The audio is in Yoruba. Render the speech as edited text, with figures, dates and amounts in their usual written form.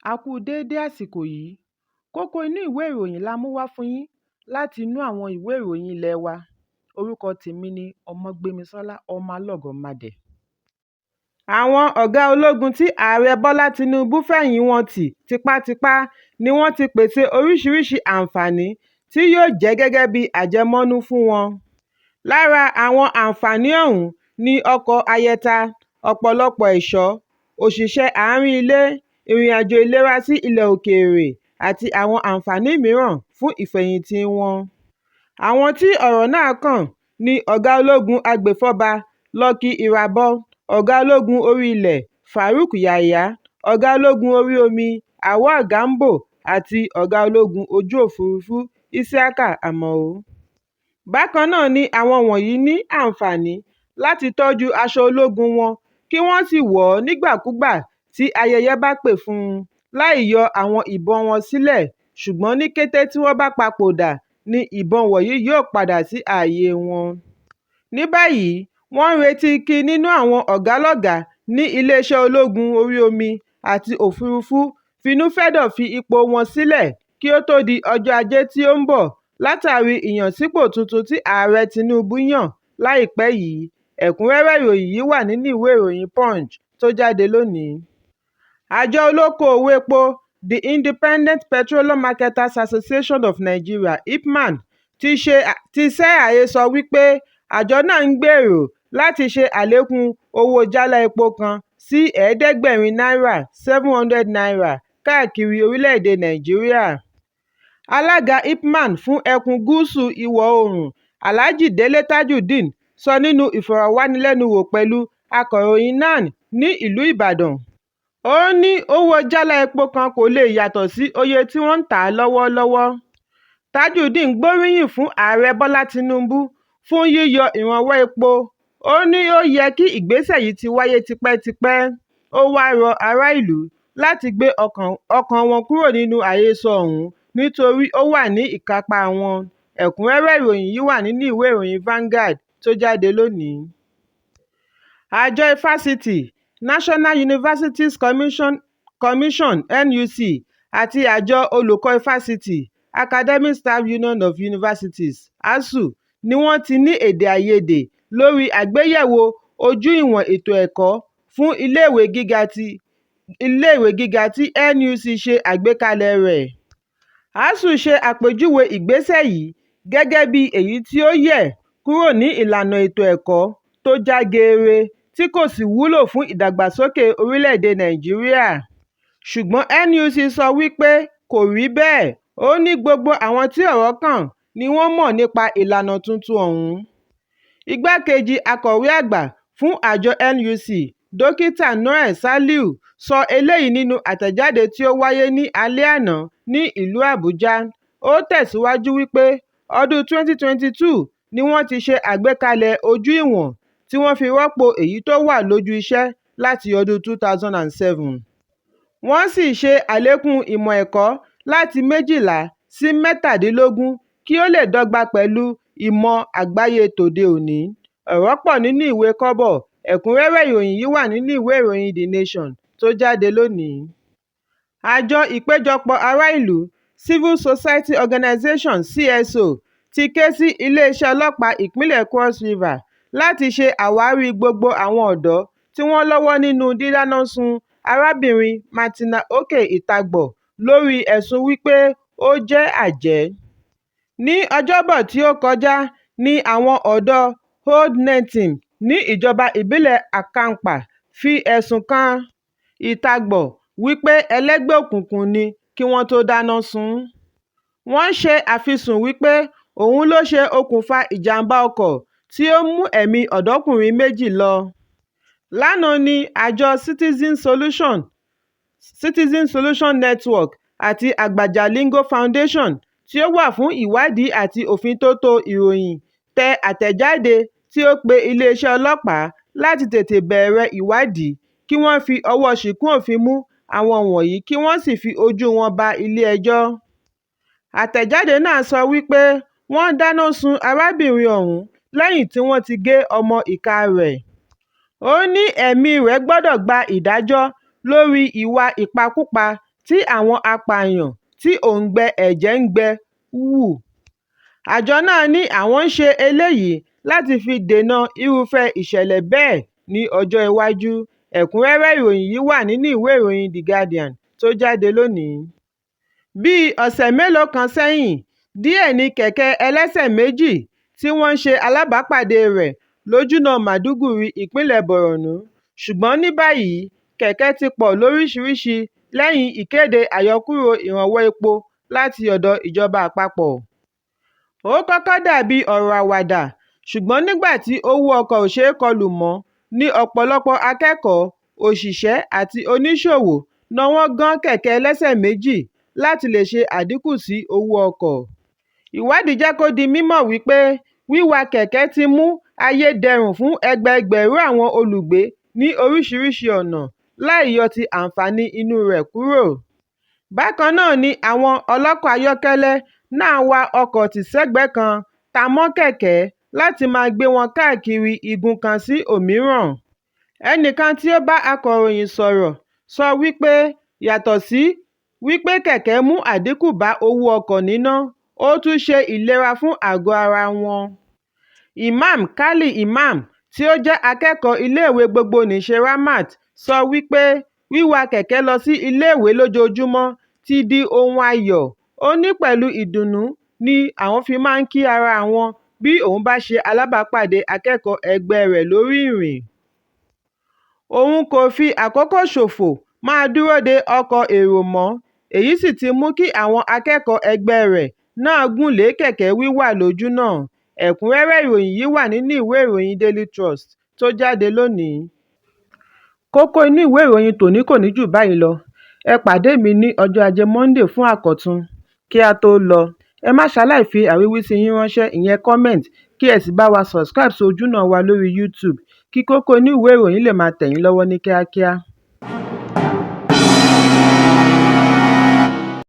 A kú déédé àsìkò yìí. Kókó inú ìwé ìròyìn la mú wá fún yín láti inú àwọn ìwé ìròyìn ilé wa. Orúkọ tèmi ni Ọmọgbémisọ́lá Ọmọlọ́gọ̀mádẹ. Àwọn ọ̀gá ológun tí Ààrẹ Bọ́lá Tinubu fẹ̀yìn wọn tì tipátipá ni wọ́n ti pèsè oríṣiríṣi àǹfààní tí yóò jẹ́ gẹ́gẹ́ bí àjẹmọ́nú fún wọn. Lára àwọn àǹfààní ọ̀hún ni ọkọ̀ ayẹta, ọ̀pọ̀lọpọ̀ ẹ̀ṣọ́, òṣìṣẹ́ àárín ilé, ìrìnàjò ìlera sí ilẹ̀ òkèèrè àti àwọn àǹfààní mìíràn fún ìfẹ̀yìntì wọn. Àwọn tí ọ̀rọ̀ náà kàn ní ọ̀gá ológun agbèfọ́ba Lucky Irabor, ọ̀gá ológun orí ilẹ̀ Faruk Yahyā, ọ̀gá ológun orí omi Auwal Gambo àti ọ̀gá ológun ojú òfúrufú Isiaka Àmàó. Bákan náà ni àwọn wọ̀nyí ní àǹfààní láti tọ́jú aṣọ ológun wọn kí wọ́n sì wọ̀ ọ́ nígbàkúùgbà tí ayẹyẹ bá pè fún un láì yọ àwọn ìbọn wọn sílẹ̀, ṣùgbọ́n ní kété tí wọ́n bá papòdà ni ìbọn wọ̀nyí yóò padà sí ààyè wọn. Ní báyìí, wọ́n ń retí kí nínú àwọn ọ̀gá-lọ́gàá ní iléeṣẹ́ ológun orí omi àti òfurufú fínúfẹ́dọ̀ fi ipò wọn sílẹ̀ kí ó tó di ọjọ́ Ajé tí ó ń bọ̀ látàrí ìyànsípò tuntun tí Ààrẹ Tinubu yàn láìpẹ́ yìí. Ẹ̀kúnrẹ́rẹ́ ìròyìn yìí wà nínú ìwé ìròyìn Punch tó jáde lónìí. Àjọ olókoòwò epo The Independent Petroleum Marketers Association of Nigeria (IPMAN) ti sẹ́ àhesọ wípé àjọ náà ń gbèrò láti ṣe àlékún owó jálá epo kan sí ẹ̀ẹ́dẹ́gbẹ̀rin náírà (₦700) káàkiri orílẹ̀-èdè Nàìjíríà. Alága IPMAN fún ẹkùn gúúsù ìwọ̀-oòrùn, Alhaji Dele Tajudeen, sọ nínú ìfọ̀rọ̀wánilẹ́nuwò pẹ̀lú akọ̀ròyìn NAN ní ìlú Ìbàdàn. Ó ní owó jálá epo kan kò lè yàtọ̀ sí oye tí wọ́n ń tà á lọ́wọ́lọ́wọ́. Tajudeen gbóríyìn fún Ààrẹ Bọ́lá Tinubu fún yíyọ ìrànwọ́ epo, ó ní ó yẹ kí ìgbésẹ̀ yìí ti wáyé tipẹ́tipẹ́. Ó wáá rọ ará ìlú láti gbé ọkàn wọn kúrò nínú àhesọ ọ̀hún nítorí ó wà ní ìkápá wọn. Ẹ̀kúnrẹ́rẹ́ ìròyìn yìí wà nínú ìwé ìròyìn Vanguard tó jáde lónìí. Àjọ ifásitì National Universities Commission (NUC) àti Àjọ Olùkọ́ Ifásitì Academic Staff Union of Universities (ASUU) ni wọ́n ti ní èdè-àìyedè lórí àgbéyẹ̀wò ojú-ìwọ̀n ètò ẹ̀kọ́ fún ilé ìwé gíga tí NUC ṣe àgbékalẹ̀ rẹ̀. ASUU ṣe àpèjúwe ìgbésẹ̀ yìí gẹ́gẹ́ bí èyí tí ó yẹ̀ kúrò ní ìlànà ètò ẹ̀kọ́ tó já geere tí kò sì wúlò fún ìdàgbàsókè orílẹ̀-èdè Nàìjíríà. Ṣùgbọ́n NUC sọ wípé kò rí bẹ́ẹ̀, ó ní gbogbo àwọn tí ọ̀rọ̀ kàn ni wọ́n mọ̀ nípa ìlànà tuntun ọ̀hún. Igbá-kejì Akọ̀wé Àgbà fún àjọ NUC, Dókítà Nuhu Salihu sọ eléyìí nínú àtẹ̀jáde tí ó wáyé ní alẹ́ àná ní ìlú Àbújá. Ó tẹ̀síwájú wípé ọdún 2022 ni wọ́n ti ṣe àgbékalẹ̀ ojú-ìwọ̀n tí wọ́n fi rọ́pò èyí tó wà lójú iṣẹ́ láti ọdún 2007. Wọ́n sì ṣe àlékún ìmọ̀ ẹ̀kọ́ láti 12 sí 17 kí ó lè dọ́gba pẹ̀lú ìmọ̀ àgbáyé tòde òní. Ọ̀rọ̀ pọ̀ nínú ìwé kọ́bọ̀, ẹ̀kúnrẹ́rẹ́ ìròyìn yìí wà nínú ìwé ìròyìn The Nation tó jáde lónìí. Àjọ ìpéjọpọ̀ ará ìlú Civil Society Organization (CSO) ti ké sí iléeṣẹ́ ọlọ́pàá ìpínlẹ̀ Cross River láti ṣe àwárí gbogbo àwọn ọ̀dọ́ tí wọ́n lọ́wọ́ nínú dídáná sun arábìnrin Martina Okey Itagbor lórí ẹ̀sùn wípé ó jẹ́ àjẹ́. Ní Ọjọ́bọ̀ tí ó kọjá ní àwọn ọ̀dọ́ Old Netim ní ìjọba ìbílẹ̀ Akamkpa fi ẹ̀sùn kan Itagbor wípé ẹlẹ́gbẹ́ òkùnkùn ni kí wọ́n tó dáná sun ún. Wọ́n ṣe àfisùn wípé òun ló ṣe okùnfà ìjàm̀bá ọkọ̀ tí ó mú ẹ̀mí ọ̀dọ́kùnrin méjì lọ. Lánàá ní àjọ Citizen Solution Network àti Àgbàjàlíngò Foundation tí ó wà fún ìwádìí àti òfíntótó ìròyìn tẹ àtẹ̀jáde tí ó pe iléeṣẹ́ ọlọ́pàá láti tètè bẹ̀rẹ̀ ìwádìí kí wọ́n fi ọwọ́ ṣìkún òfin mú àwọn wọ̀nyí kí wọ́n sì fi ojúu wọn ba ilé-ẹjọ́. Àtẹ̀jáde náà sọ wípé wọ́n dáná sun arábìnrin ọ̀hún lẹ́yìn tí wọ́n ti gé ọmọ ìka rẹ̀. Ó ní ẹ̀míi rẹ̀ gbọdọ̀ gba ìdájọ́ lórí ìwà ìpakúpa tí àwọn apààyàn tí òǹgbẹ ẹ̀jẹ̀ ń gbẹ hù. Àjọ náà ní àwọn ń ṣe eléyìí láti fi dènà irúfẹ́ ìṣẹ̀lẹ̀ bẹ́ẹ̀ ní ọjọ́ iwájú. Ẹ̀kúnrẹ́rẹ́ ìròyìn yìí wà nínú ìwé ìròyìn The Guardian tó jáde lónìí. Bíi ọ̀sẹ̀ mélòó kan sẹ́yìn, díẹ̀ ni kẹ̀kẹ́ ẹlẹ́sẹ̀ méjì tí wọ́n ṣe alábàápàdé rẹ̀ lójúnà Maiduguri, ìpínlẹ̀ Borno, ṣùgbọ́n ní báyìí kẹ̀kẹ́ ti pọ̀ lóríṣiríṣi lẹ́yìn ìkéde àyọkúrò ìrànwọ́ epo láti ọ̀dọ̀ ìjọba àpapọ̀. Ó kọ́kọ́ dà bíi ọ̀rọ̀ àwàdà, ṣùgbọ́n nígbà tí owó ọkọ̀ ò ṣeé kọlù mọ́ ni ọ̀pọ̀lọpọ̀ akẹ́kọ̀ọ́, òṣìṣẹ́ àti oníṣòwò nawọ́ gán kẹ̀kẹ́ ẹlẹ́sẹ̀ méjì láti lè ṣe àdínkù sí owó ọkọ̀. Ìwádìí jẹ́ kó di mímọ̀ wípé wíwa kẹ̀kẹ́ ti mú ayé dẹrùn fún ẹgbẹẹgbẹ̀rún àwọn olùgbé ní oríṣiríṣi ọ̀nà, láì yọ ti àǹfààní inúu rẹ̀ kúrò. Bákan náà ni àwọn ọlọ́kọ̀ ayọ́kẹ́lẹ́ náà wa ọkọ̀ tì sẹ́gbẹ̀ẹ́ kan ta mọ́ kẹ̀kẹ́ láti máa gbé wọn káàkiri igun kan sí òmíràn. Ẹnìkan tí ó bá akọ̀ròyìn sọ̀rọ̀ sọ wípé yàtọ̀ sí wípé kẹ̀kẹ́ mú àdínkù bá owó ọkọ̀ níná, ó tún ṣe ìlera fún àgọ́ ara wọn. Imam Khalil Imam tí ó jẹ́ akẹ́kọ̀ọ́ Iléèwé Gbogbonìṣe Ramat, sọ wípé wíwa kẹ̀kẹ́ lọ sí iléèwé lójoojúmọ́ ti di ohun ayọ̀. Ó ní pẹ̀lú ìdùnnú ni àwọn fi máa ń kí ara àwọn bí òun bá ṣe alábàápàdé akẹ́kọ̀ọ́ ẹgbẹ́ẹ rẹ̀ lórí ìrìn. Òun kò fi àkókò ṣòfò máa dúró de ọkọ̀ èrò mọ́, èyí sì ti mú kí àwọn akẹ́kọ̀ọ́ ẹgbẹ́ẹ rẹ̀ náà gùn lé kẹ̀kẹ́ wíwà lójúnà. Ẹ̀kúnrẹ́rẹ́ ìròyìn yìí wà nínú ìwé ìròyìn Daily Trust tó jáde lónìí. Kókó inú ìwé ìròyìn tòní kò ní jù báyìí lọ. Ẹ pàdé mi ní ọjọ́ Ajé Monday fún àkọ́tún. Kí á tó lọ, ẹ má ṣaláì fi àríwísí yín ránṣẹ́ ìyẹn comment kí ẹ sì bá wa subscribe sí ojúnà wa lórí YouTube kí kókó inú ìwé ìròyìn lè máa tẹ̀ yín lọ́wọ́ ní kíákíá.